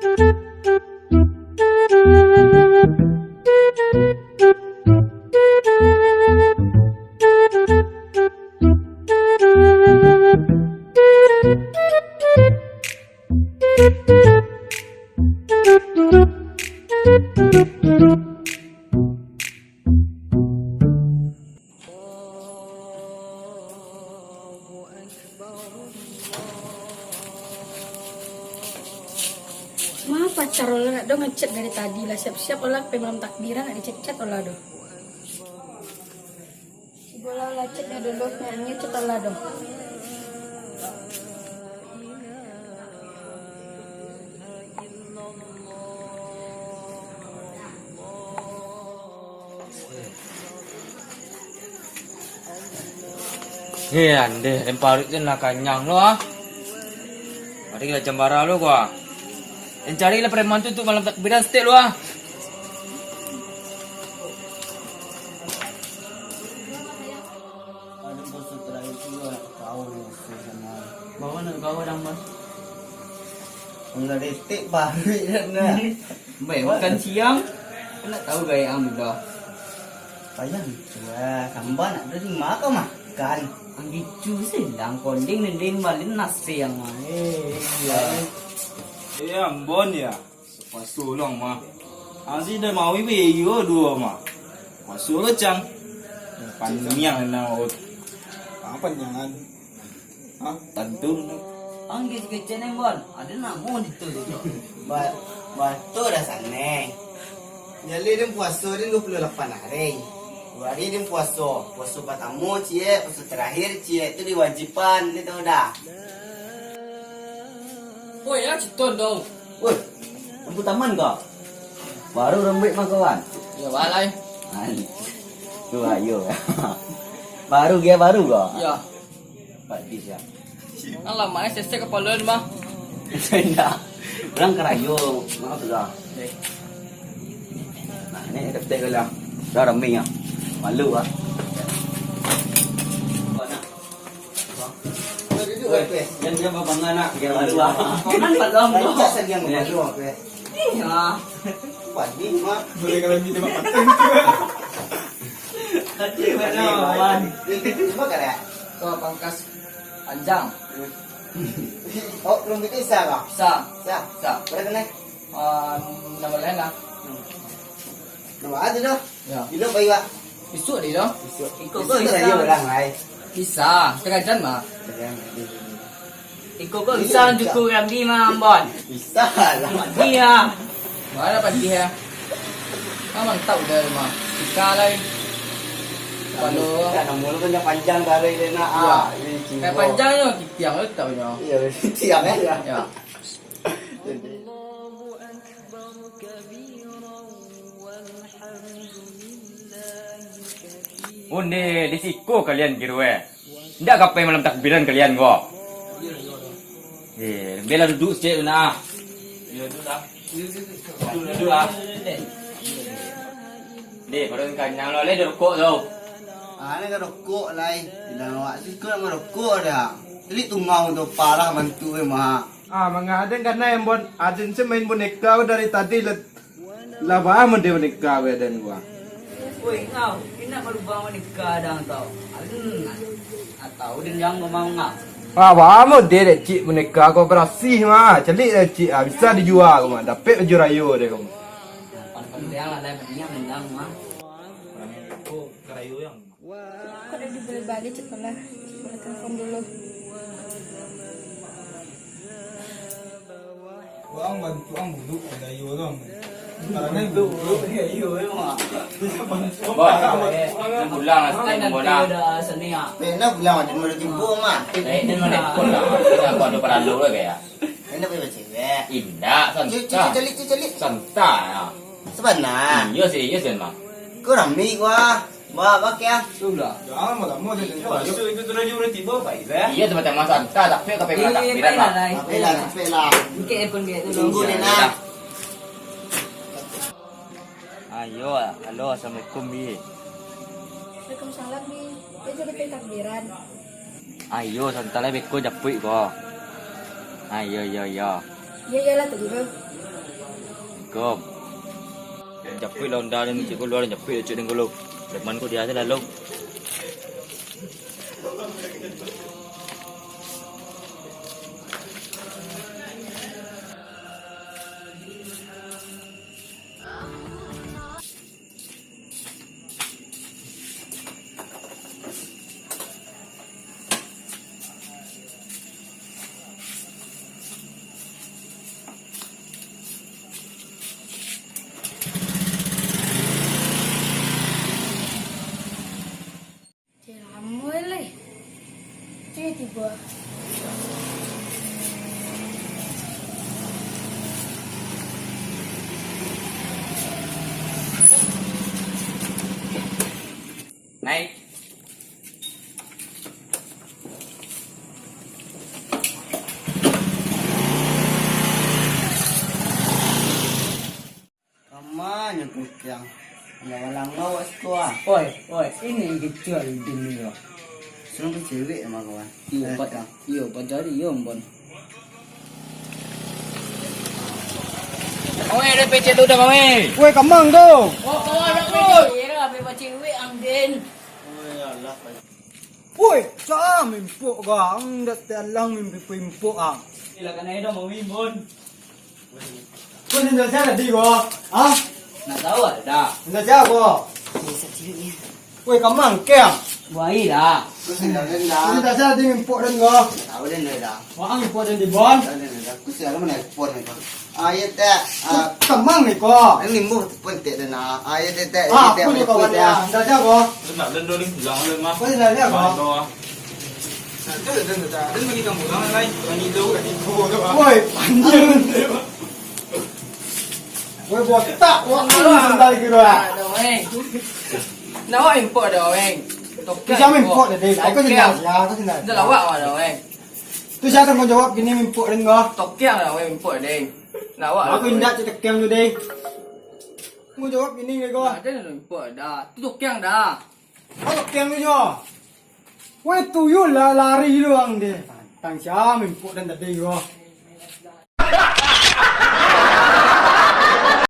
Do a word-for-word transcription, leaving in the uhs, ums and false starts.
Ma pacar Ola nak do ngechat dari tadi lah, siap-siap Ola, pai malam takbiran nak dichat-chat Ola do. Ibo lah, Ola chat nyo dulu, nak nyo chat Ola do. Hei, andeh, den paruik tu lah kanyang lo, ah. Mari kita cambara lo, gua. Den cari lah preman tu, tu malam takbiran setek lo, ah. Ada bos terakhir tu, ah, tahu ni, bos, sama. Bawa nak bawa dang, Bos. Enggak detik paruik dah, nak. Baik, makan siang. Nak tahu gaya ang muda. Payah itu, ah. Sambal nak dari ma ka makan. Ang gicu sih, dang konding, nending balin nasi ang mah. Eh, iya. Eh, Ambon ya. Puaso lo ang mah. Ang si dah mawi be iyo duo mah. Puaso lo cang. Paniang nang ot. Apa nyangan? Hah? Tantu. Ang kecek-kecek neng, Bon. Ada namo di tu, tu. Ba-, batua dah sanai. Jadi, den puaso, den dua puluh lapan hari. Dua hari den puaso. Puaso patamo ciek, puaso tarakhir ciek. Tu diwajiban, den tahu dah. Oi, ya, citon dong. Woi, lampu taman ko? Baru rambuik mah, kawan. Ya, balai. Ai. Tu ayo. Baru, gia baru ko? Ya. Pak Dis, ya. Alamak, eh, sesek kepala ni, mah. Indak. Urang karayo. Maaf lah. Eh. Nah, ni ada teh lah. Dah rami, ya. Malu, ah. Duduk, eh. Yang dia babangga nak, dia baru, ah. Kan malam tu. Rancak saja yang baru, eh. Iya. Padi, mah. Boleh kalau kita buat patung. Tadi mana, Wan? Ini cuba kada? Kau pangkas panjang. Oh, belum kita bisa, Bang? Bisa. Bisa? Bisa. Boleh kena? Ah, nama lain lah. Nama aja dah. Ya. Bila pai, Wak? Isuak dia dah. Isuak. Iko ko bisa. Isuak saja orang, lai. Bisa. Setengah jam mah. Setengah jam. Iko ko bisa. Bisa. Cukup Ramli mah, Ambon. Bisa lah. Padi ya. Mana padi ya? Ah, mantap udah mah. Ikan lai. Kalau ikan namun tu yang panjang dari dia nak. Ya. Ah, ini kayak cinggo. Panjang nyo, kitiang tu tak punya. Iya, kitiang ya. Ya. Onde, di siko kalian, Girwe. Indak ka pai malam takbiran kalian ko? Eh, biarlah duduk saketek tu nah. Iyo, duduk lah. Duduk, duduk lah. Deh, baru kanyang lo, lai rokok tu. Ah, ni ka rokok, lai. Bilang awak siko nak marokok dah. Telik tungau tu, parah bantuak memang. Ah, manga aden kanai, Ambon. Aden se main boneka dari tadi lah. Lah bah mode boneka badan gua. Woi, ngau, indak marubah boneka dang tau. Aden, atau den jang ngomong ngau. Ah, bah mode dek cik boneka kau berasih mah. Celik dek cik, ah, bisa dijual kau mah. Dapek baju rayo deh kau mah. Pan-pan yang lah, lai mending dang mah. Karayo yang Kok udah dibeli balik, cek lah. Cek lah telepon dulu. Wang bantu ang buluk, ada iyo tu. Karena itu buluk ni iyo, memang. Bos, eh, pulang lah, stay. Pernah pulang, ada mau jemput, mah. Eh, ini mau telepon lah. Kita ada perlu lah, kayak. Ini boleh cewek. Indak, santai. Cek, cek, cek, cek, cek. Santai, ya. Sebenarnya. Iya sih, iya sih, Mang. Kau rami gua. Ba, ba, kiang. Sudah. Jangan lama-lama, saya tengok. Masuk itu terus, dia tiba, Pak Iza. Iya, teman-teman, santai, tapi ke pengen takbiran, Pak. Tapi lah, tapi lah. Oke, pun dia tu. Tunggu dia, nak. Ayo, halo, assalamualaikum, Bi. Waalaikumsalam, Bi. Dia jadi pengen takbiran. Ayo, santai lah, beko japuik ko. Ayo, yo, yo. Iyo, iyolah tadi tu. Kom. Japuik lah onda den, cik, kalua, japuik cik den ko lo. Leman ko di ateh lalu. Cek, lamo lai. Cek, tibo. Naik. Kamanyo kuciang? Walang-walang awak siko ah. Oi, oi, ini yang kecil di dunia. Suruh ke cewek sama kawan. Iyo, Eh, pa-, kang. Iyo, pancari iyo, Bon. Mawei, ada pecek tu dah, Mawei. Woi, kamang tu. Oh, kawan, ada pecek. Iya, ada pecek cewek, Angden. Woi, alah, Woi, sa mimpok ga, ang dak talang mimpi pimpok ang. Silakan aja dong, Mawei, Bon. Kau sendal saya tadi kau, ah? Nak tahu ada? Sendal saya kau. Woi, kamang, keng. Buai lah. Kau sendal saya dah. Kau sendal saya tadi mimpok dan kau. Tahu dan dah. Wah, ang mimpok dan di Bon. Tahu dan dah. Kau sendal mana mimpok dan kau? Ayo, Tek. Ah, kamang ni kau. Ini limbo tu pun, Tek, dan, ah. Ayo, Tek, Tek, Ah, Tek, aku ni Tek, kau Tek, balik, ah. Sendal saya kau. Sendal dan dong, pulang, Mak. Kau sendal saya kau. Baik, doh, ah. Satu dan tak ada lagi kamu orang lain. Orang itu kat situ tu, ah. Woi, panjang. Woi, botak, wah, lu sandal gitu, ah. Ada, weh. Nak awak import dah, weh. Tokiang. Tu siapa import dah, deh? Kau sandal, ya, kau sandal. Dah lawak awak dah, weh. Tu siapa tanggung jawab kini import dan kau? Tokiang dah, weh, import, deh. Nak awak. Aku indak cek tokiang tu, deh. Tanggung jawab kini, deh, kau. Ada nak import dah. Tu tokiang dah. Kau tokiang tu, jo. Weh, tuyul lah lari lu ang deh. Tang siam impok dan tadi gua.